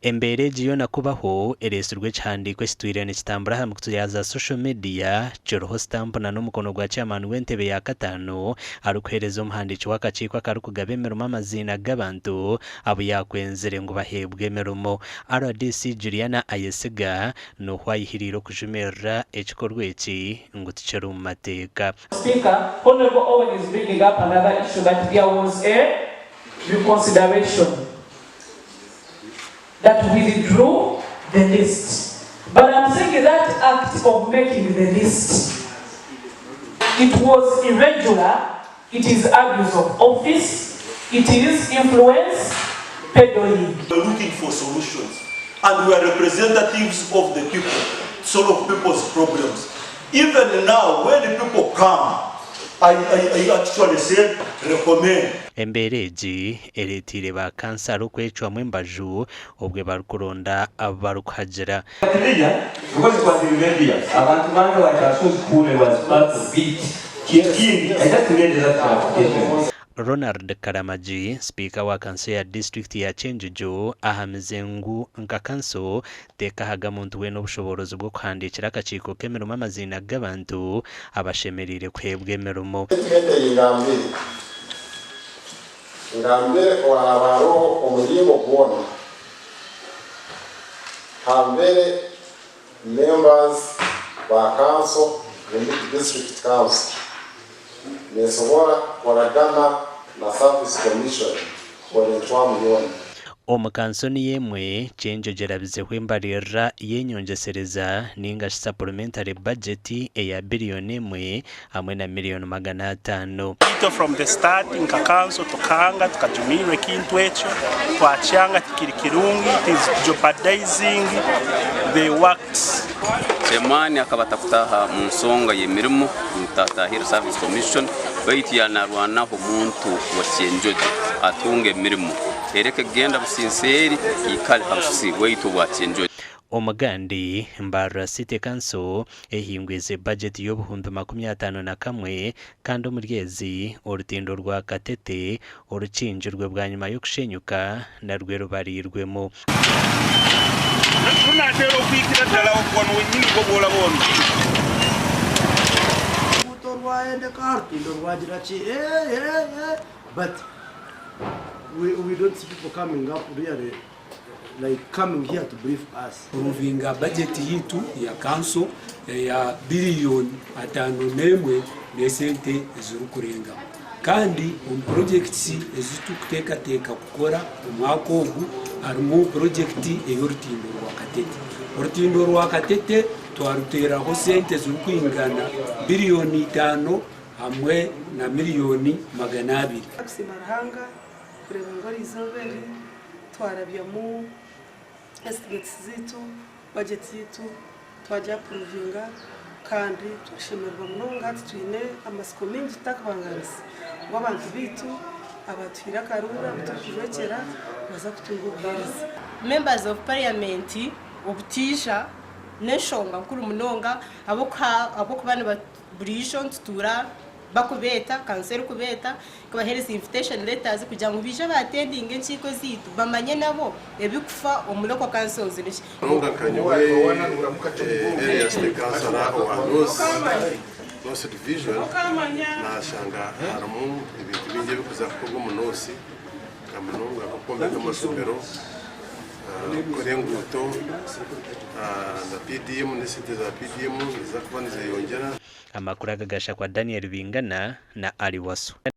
Embeera egi yoona kubaho ereetsirwe ekihandiiko ekitwire nikitambura aha mikutu ya za social media kiriho sitampu na n'omukono gwa chairman w'entebe ya kataano arikuheereza omuhandiiki w'akakiiko akarikugaba emirimo amaziina g'abantu abu yaakwenzire ngu baheebwe emirimo. Rdc Juliana Ayesiga n'ohu ayihiriire okujumirira ekikorwa eki ngu tikiri omu mateeka. Speaker, Honourable Owen is bringing up another issue that there was a reconsideration that withdrew the list but I'm saying that act of making the list it was irregular, it is abuse of office, it is influence peddling. We are looking for solutions and we are representatives of the people to solve people's problems. Even now when people come, I, I, I actually said recommend. Embeera egi ereeteire ba kansara okwecwamu embaju obwe barikuronda abu barikuhagira. Kiriya because it was in media abantu bange like Ashozi Kule was part of it ekindi I just made that clarification. Ronald Karamagi, Sipiika wa kanso ya disiturikiti ya Kyenjojo ahamize ngu nka kanso tekahaga muntu weena obushoboorozi bw'okuhandiikira akakiiko k'emirimo amaziina g'abantu abashemereire kuheebwa emirimo. Statement ei ngambire, ngambire owaaba aroho omuringo gwona hambere members ba council rundi district council nesobora kukoragana na service commission kukora encwamu yoona. Omu kanso niyo emwe, Kyenjojo erabizeho embaririra y'enyongyesereza ninga shi supplementary budget eya biriyoni emwe hamwe na miriyoni 500. Itwe from the start nka kanso tukanga tukajumirra ekintu ekyo twakyanga tikiri kirungi it is jeopardizing the works. Chairman akaba atakutaha mu nsonga y'emirimo ngu tatahire Service Commission baitu yanarwanaho omuntu wa Kyenjojo atunge emirimo ereke kugenda businseeri ikale ha bususi bwaitu obwa Kyenjojo. Omugandi, Mbarara City Council ehingwize bajeti y'obuhumbi 51 kandi omuri ezi orutindo rwa Katete orukingirwe bwanyima y'okushenyuka narwo rubariirwemu. Runatera okuhikira ddala wano wennyini gwo gw'olaba wano. Oruguuto rwahendeka, orutindo rwagira ki, eh, eh, eh, but we don't see people coming up really like coming here to brief us. Kuruvinga bajeti yitu ya kanso eya biliyoni 51 n'esente ezirikurengaho kandi omu projects ezi turikuteekateeka kukora omwaka ogu harimu purojekiti ey'orutindo rwa Katete. Orutindo rwa Katete twaruteeraho sente zirikwingana biliyoni 5 hamwe na miliyoni 200. Kusiima Ruhanga kureeba ngu eriizooba eri twarabyamu estimates zaitu, budget yaitu twagi approvinga kandi twashemererwa munonga hati twine amatsiko maingi tutakubangaanisa ngu abantu baitu abatuhaire akaruuru abu turikujwekyera nibaza kutunga obuheereza. Members of Parliament obutaija n'enshonga nkuru munonga ahabw'okuba buriijo nitutuura bakubeeta, kanso erikubeeta ekabaheereza invitation letters kugira ngu baije ba attendinge enkiiko ezaitu bamanye nabo ebikufa omu local councils niki. Munonga nka nyowe area city councilor owa North, North division nashanga harimu ebintu bingi ebikuza kukorwa omu North na munonga nk'okwombeka amashomero, kukora enguuto na PDM n'esente za PDM niziza kuba nizeyongyera. Amakuru aga gashakwa Daniel Bingana na Ali Wasswa.